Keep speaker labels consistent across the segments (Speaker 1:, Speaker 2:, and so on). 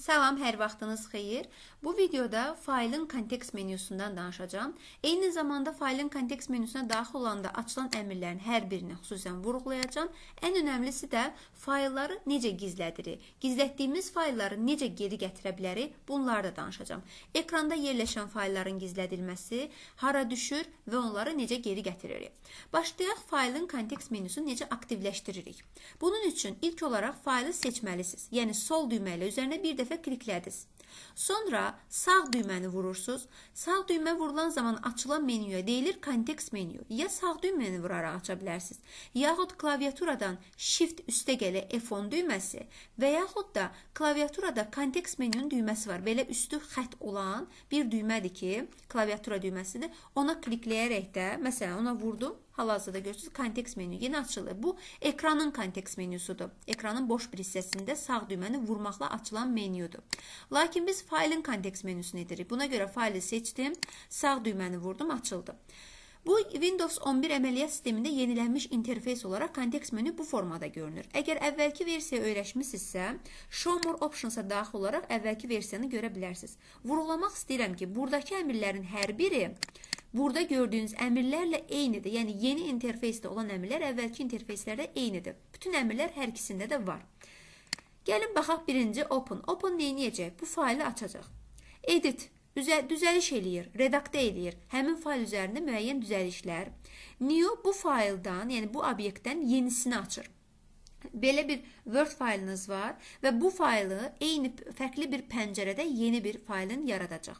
Speaker 1: Salam, hər vaxtınız xeyir. Bu videoda faylın kontekst menyusundan danışacağam. Eyni zamanda faylın kontekst menyusuna daxil olanda açılan əmrlərin hər birini xüsusən vurğulayacağam. Ən önəmlisi də faylları necə gizlədirik, gizlətdiyimiz faylları necə geri gətirə bilərik, bunları da danışacağam. Ekranda yerləşən faylların gizlədilməsi, hara düşür və onları necə geri gətiririk. Başlayaq faylın kontekst menyusunu necə aktivləşdiririk. Bunun üçün ilk olaraq faylı seçməlisiniz. Yəni sol düymə ilə üzərinə bir dəfə kliklədiniz. Sonra sağ düyməni vurursunuz. Sağ düymə vurulan zaman açılan menyuya deyilir kontekst menyu. Ya sağ düyməni vuraraq aça bilərsiniz, yaxud klaviaturadan Shift üstə gələ F10 düyməsi və yaxud da klaviaturada kontekst menyunun düyməsi var. Belə üstü xətt olan bir düymədir ki, klaviatura düyməsidir. Ona klikləyərək də, məsələn, ona vurdum. Hal-hazırda görürsünüz, kontekst menyu yenə açılır. Bu, ekranın kontekst menyusudur. Ekranın boş bir hissəsində sağ düyməni vurmaqla açılan menyudur. Lakin biz faylın kontekst menyusunu edirik. Buna görə faylı seçdim, sağ düyməni vurdum, açıldı. Bu, Windows 11 əməliyyat sistemində yenilənmiş interfeys olaraq kontekst menyu bu formada görünür. Əgər əvvəlki versiya öyrəşmisinizsə, Show More Options'a daxil olaraq əvvəlki versiyanı görə bilərsiniz. Vurğulamaq istəyirəm ki, buradakı əmrlərin hər biri burada gördüyünüz əmrlərlə eynidir. Yəni, yeni interfeysdə olan əmrlər əvvəlki interfeyslərdə eynidir. Bütün əmrlər hər ikisində də var. Gəlin, baxaq birinci Open. Open nə edəcək? Bu faylı açacaq. Edit, düzəliş eləyir, redaktə eləyir. Həmin fayl üzərində müəyyən düzəlişlər. New bu fayldan, yəni bu obyektdən yenisini açır. Belə bir Word faylınız var və bu faylı eyni, fərqli bir pəncərədə yeni bir faylın yaradacaq.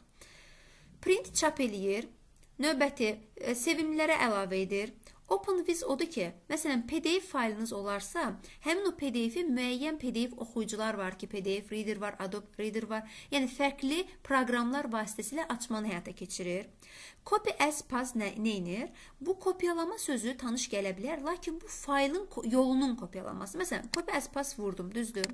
Speaker 1: Print çap eləyir. Növbəti sevimlilərə əlavə edir. Open with odur ki, məsələn, PDF faylınız olarsa, həmin o PDF-i müəyyən PDF oxuyucular var ki, PDF Reader var, Adobe Reader var. Yəni, fərqli proqramlar vasitəsilə açmanı həyata keçirir. Copy as path nə edir? Bu kopyalama sözü tanış gələ bilər, lakin bu faylın yolunun kopyalanması. Məsələn, copy as path vurdum, düzdür?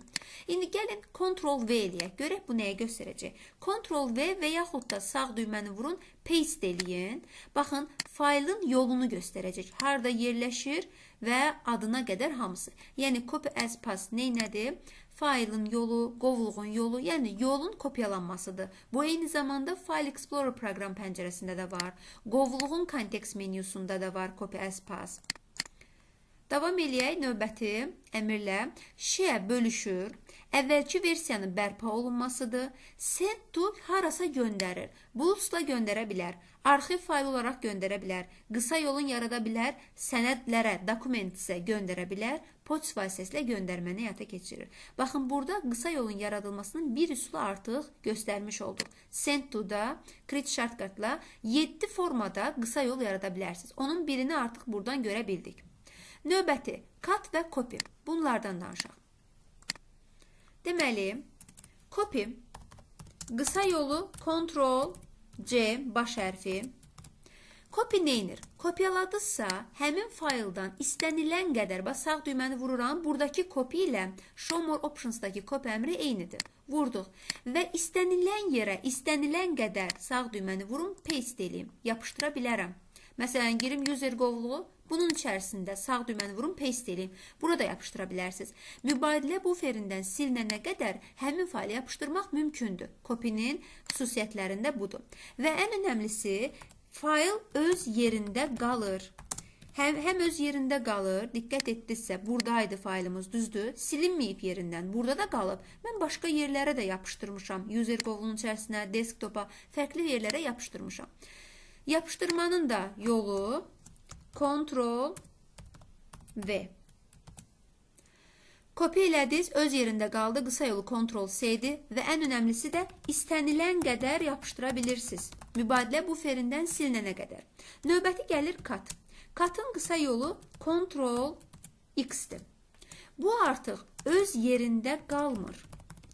Speaker 1: İndi gəlin Ctrl V eləyək. Görək bu nəyə göstərəcək. Ctrl V və yaxud da sağ düyməni vurun, paste eləyin. Baxın, faylın yolunu göstərəcək. Harada yerləşir və adına qədər hamısı. Yəni, copy as path nədir? Faylın yolu, qovluğun yolu, yəni yolun kopyalanmasıdır. Bu, eyni zamanda File Explorer proqram pəncərəsində də var. Qovluğun kontekst menyusunda da var copy as path. Davam eləyək növbəti əmrlə. Share bölüşür. Əvvəlki versiyanın bərpa olunmasıdır. Send to harasa göndərir. Bluetooth-la göndərə bilər. Arxiv faylı olaraq göndərə bilər. Qısa yolun yarada bilər. Sənədlərə, dokumentsə göndərə bilər. Poçt vasitəsilə göndərməni həyata keçirir. Baxın, burada qısa yolun yaradılmasının bir üsulu artıq göstərmiş olduq. Send to-da, Create Shortcut-la 7 formada qısa yol yarada bilərsiniz. Onun birini artıq buradan görə bildik. Növbəti, cut və copy. Bunlardan danışaq. Deməli, copy qısa yolu Ctrl C baş hərfi. Copy nə edir? Kopyaladısa, həmin fayldan istənilən qədər, bax, sağ düyməni vururam, buradakı copy ilə Show More Options'dakı copy əmri eynidir. Vurduq və istənilən yerə, istənilən qədər sağ düyməni vurum, paste eləyim, yapışdıra bilərəm. Məsələn, girim user qovluğu, bunun içərisində sağ düyməni vurum, paste eləyim. Burada yapışdıra bilərsiniz. Mübadilə buferindən silinənə qədər həmin faylı yapışdırmaq mümkündür. Copy-nin xüsusiyyətlərində budur. Və ən önəmlisi, fayl öz yerində qalır. Həm öz yerində qalır, diqqət etdinizsə, buradaydı faylımız, düzdür, silinməyib yerindən, burada da qalıb. Mən başqa yerlərə də yapışdırmışam, user qovluğunun içərisinə, desktopa, fərqli yerlərə yapışdırmışam. Yapışdırmanın da yolu Ctrl V. Kopya elədiniz, öz yerində qaldı, qısa yolu Ctrl C-dir və ən önəmlisi də istənilən qədər yapışdıra bilirsiniz. Mübadilə buferindən silinənə qədər. Növbəti gəlir cut. Cut'ın qısa yolu Ctrl X-dir. Bu artıq öz yerində qalmır.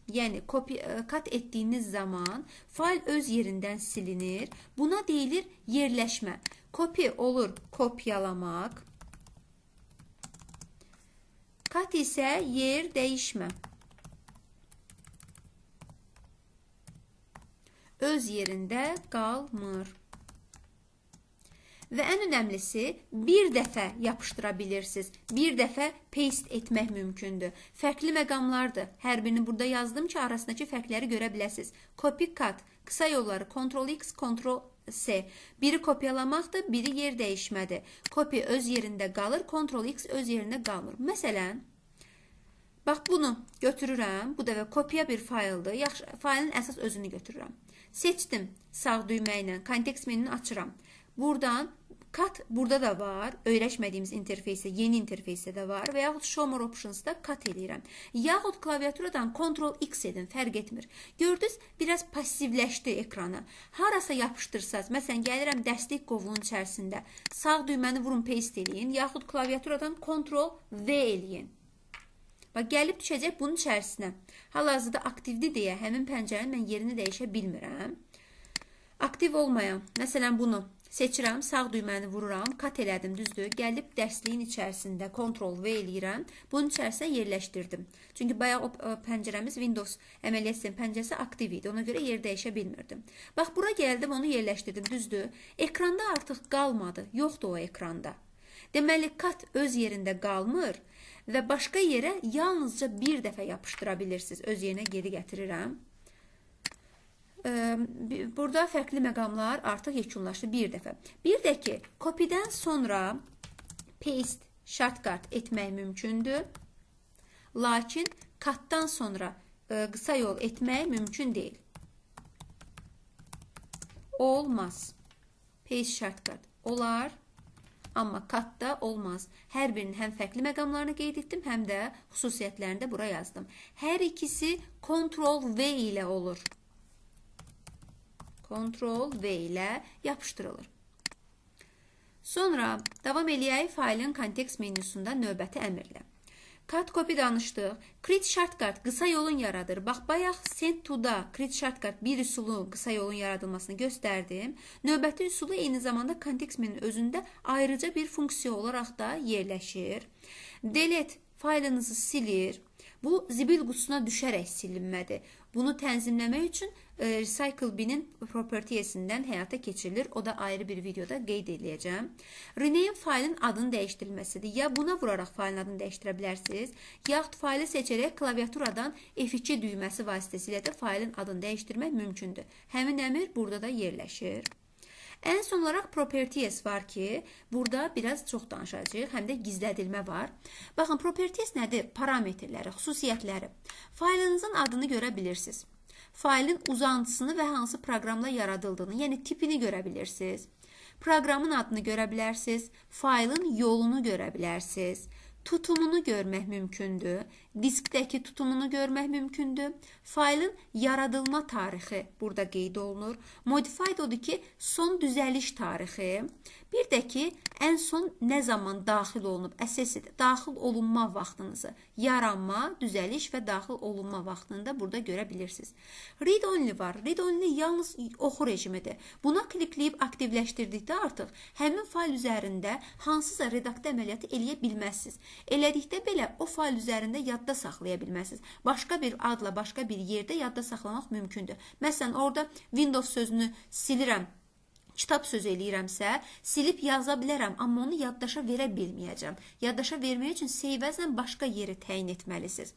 Speaker 1: Yəni, cut etdiyiniz zaman fayl öz yerindən silinir. Buna deyilir yerləşmə. Copy olur kopyalamaq. Cut isə yer dəyişmə. Öz yerində qalmır. Və ən önəmlisi, bir dəfə yapışdıra bilirsiniz. Bir dəfə paste etmək mümkündür. Fərqli məqamlardır. Hər birini burada yazdım ki, arasındakı fərqləri görə biləsiniz. Copy, cut, qısa yolları Ctrl X, Ctrl C. Biri kopyalamaqdır, biri yer dəyişmədir. Copy öz yerində qalır, Ctrl X öz yerində qalmır. Məsələn, bax bunu götürürəm. Bu dəfə kopya bir fayldır. Yaxşı, faylın əsas özünü götürürəm. Seçdim sağ düymə ilə, kontekst menünü açıram. Buradan cut burada da var, öyrəşmədiyimiz interfeysdə, yeni interfeysdə də var və yaxud Show More Options'da cut eləyirəm. Yaxud klaviaturadan Ctrl X edin, fərq etmir. Gördünüz, biraz passivləşdi ekranı. Harasa yapışdırsaz, məsələn, gəlirəm dərslik qovluğunun içərisində, sağ düyməni vurun, paste eləyin, yaxud klaviaturadan Ctrl V eləyin. Bax, gəlib düşəcək bunun içərisinə. Hal-hazırda aktivdir deyə həmin pəncərənin mən yerini dəyişə bilmirəm. Aktiv olmayan, məsələn bunu seçirəm, sağ düyməni vururam, cut elədim, düzdür. Gəlib dərsliyin içərisində Ctrl V eləyirəm. Bunun içərisinə yerləşdirdim. Çünki bayaq o pəncərəmiz Windows əməliyyat sistemi pəncərəsi aktiv idi. Ona görə yer dəyişə bilmirdim. Bax, bura gəldim, onu yerləşdirdim, düzdür. Ekranda artıq qalmadı, yoxdur o ekranda. Deməli, cut öz yerində qalmır və başqa yerə yalnızca bir dəfə yapışdıra bilirsiniz. Öz yerinə geri gətirirəm. Burada fərqli məqamlar artıq yekunlaşdı bir dəfə. Bir də ki, copy'dən sonra paste, shortcut etmək mümkündür. Lakin cut'dan sonra qısa yol etmək mümkün deyil. Olmaz. Paste shortcut olar, amma cut-da olmaz. Hər birinin həm fərqli məqamlarını qeyd etdim, həm də xüsusiyyətlərini də bura yazdım. Hər ikisi Ctrl V ilə olur. Ctrl V ilə yapışdırılır. Sonra davam eləyək faylın kontekst menüsunda növbəti əmrlə. Cut copy danışdıq. Create shortcut qısa yolun yaradır. Bax, bayaq send to-da create shortcut bir üsulu qısa yolun yaradılmasını göstərdim. Növbəti üsulu eyni zamanda kontekst menünün özündə ayrıca bir funksiya olaraq da yerləşir. Delete faylınızı silir. Bu, zibil qutusuna düşərək silinmədir. Bunu tənzimləmək üçün Recycle Bin-in propertiesindən həyata keçirilir. O da ayrı bir videoda qeyd edəcəm. Rename faylın adını dəyişdirilməsidir. Ya buna vuraraq faylın adını dəyişdirə bilərsiniz, yaxud faylı seçərək klaviaturadan F2 düyməsi vasitəsilə də faylın adını dəyişdirmək mümkündür. Həmin əmr burada da yerləşir. Ən son olaraq Properties var ki, burada biraz çox danışacağıq, həm də gizlədilmə var. Baxın, Properties nədir? Parametrləri, xüsusiyyətləri. Faylınızın adını görə bilirsiniz. Faylın uzantısını və hansı proqramla yaradıldığını, yəni tipini görə bilirsiniz. Proqramın adını görə bilərsiniz. Faylın yolunu görə bilərsiniz. Tutumunu görmək mümkündür. Diskdəki tutumunu görmək mümkündür. Faylın yaradılma tarixi burada qeyd olunur. Modified odur ki, son düzəliş tarixi. Bir də ki, ən son nə zaman daxil olunub, əsas daxil olunma vaxtınızı, yaranma, düzəliş və daxil olunma vaxtını da burada görə bilirsiniz. Read only var. Read only yalnız oxu rejimidir. Buna klikləyib aktivləşdirdikdə artıq həmin fayl üzərində hansısa redaktə əməliyyatı eləyə bilməzsiniz. Elədikdə belə o fayl üzərində yadda saxlaya bilməzsiniz. Başqa bir adla, başqa bir yerdə yadda saxlamaq mümkündür. Məsələn, orada Windows sözünü silirəm, kitab sözü eləyirəmsə, silib yaza bilərəm, amma onu yaddaşa verə bilməyəcəm. Yaddaşa vermək üçün save as-lə başqa yeri təyin etməlisiniz.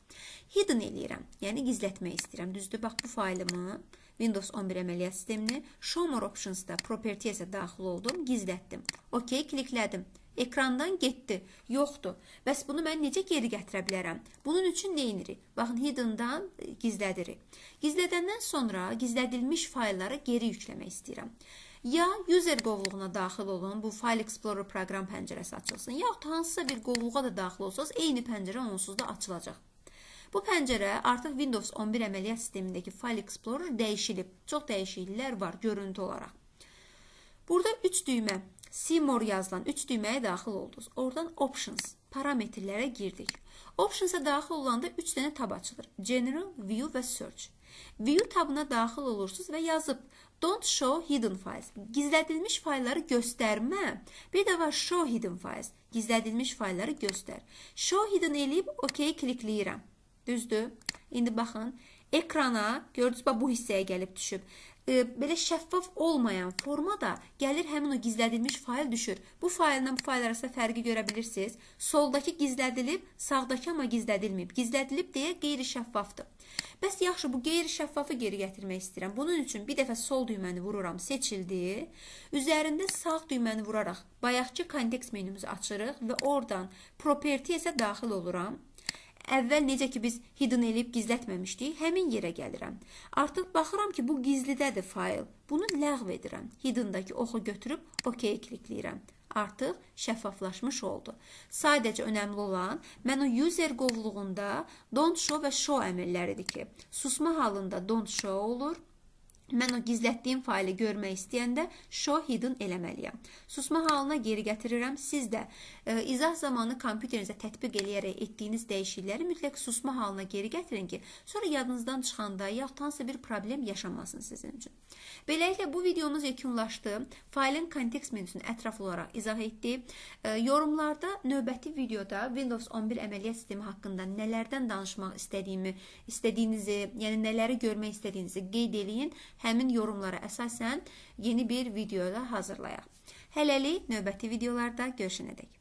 Speaker 1: Hidden eləyirəm, yəni gizlətmək istəyirəm. Düzdür, bax bu faylımı, Windows 11 əməliyyat sistemini Show More Options'da Properties'e daxil oldum, gizlətdim. OK, kliklədim. Ekrandan getdi, yoxdur. Bəs bunu mən necə geri gətirə bilərəm? Bunun üçün nə edirik? Baxın, hidden'dan gizlədirik. Gizlədəndən sonra gizlədilmiş faylları geri yükləmək istəyirəm. Ya user qovluğuna daxil olun, bu File Explorer proqram pəncərəsi açılsın, yaxud hansısa bir qovluğa da daxil olsanız, eyni pəncərə onsuz da açılacaq. Bu pəncərə artıq Windows 11 əməliyyat sistemindəki File Explorer dəyişilib. Çox dəyişikliklər var görüntü olaraq. Burada 3 düymə, See More yazılan 3 düyməyə daxil oldunuz. Oradan Options, parametrlərə girdik. Options'a daxil olanda 3 dənə tab açılır. General, View və Search. View tabına daxil olursunuz və yazıb Don't show hidden files. Gizlədilmiş faylları göstərmə. Bir də var Show hidden files. Gizlədilmiş faylları göstər. Show hidden eləyib OK klikləyirəm. Düzdür? İndi baxın, ekrana, gördünüz, bax bu hissəyə gəlib düşüb. Belə şəffaf olmayan formada gəlir həmin o gizlədilmiş fayl düşür. Bu faylla bu fayl arasında fərqi görə bilirsiniz. Soldakı gizlədilib, sağdakı amma gizlədilməyib. Gizlədilib deyə qeyri-şəffafdır. Bəs yaxşı, bu qeyri-şəffafı geri gətirmək istəyirəm. Bunun üçün bir dəfə sol düyməni vururam, seçildi. Üzərində sağ düyməni vuraraq bayaqki kontekst menümüzü açırıq və oradan Properties'ə daxil oluram. Əvvəl necə ki biz hidden eləyib gizlətməmişdik, həmin yerə gəlirəm. Artıq baxıram ki, bu gizlidədir fayl. Bunu ləğv edirəm. Hiddendakı oxu götürüb OK-yə klikləyirəm. Artıq şəffaflaşmış oldu. Sadəcə önəmli olan, mən o user qovluğunda don't show və show əmrləridir ki, susma halında don't show olur. Mən o gizlətdiyim faylı görmək istəyəndə show hidden eləməliyəm. Susma halına geri gətirirəm. Siz də izah zamanı kompüterinizə tətbiq eləyərək etdiyiniz dəyişiklikləri mütləq susma halına geri gətirin ki, sonra yadınızdan çıxanda yaxud hansısa bir problem yaşanmasın sizin üçün. Beləliklə bu videomuz yekunlaşdı. Faylın kontekst menüsünü ətraflı olaraq izah etdik. Yorumlarda növbəti videoda Windows 11 əməliyyat sistemi haqqında nələrdən danışmaq istədiyinizi, yəni nələri görmək istədiyinizi qeyd eləyin. Həmin yorumlara əsasən yeni bir videoda hazırlayaq. Hələlik növbəti videolarda görüşənədək.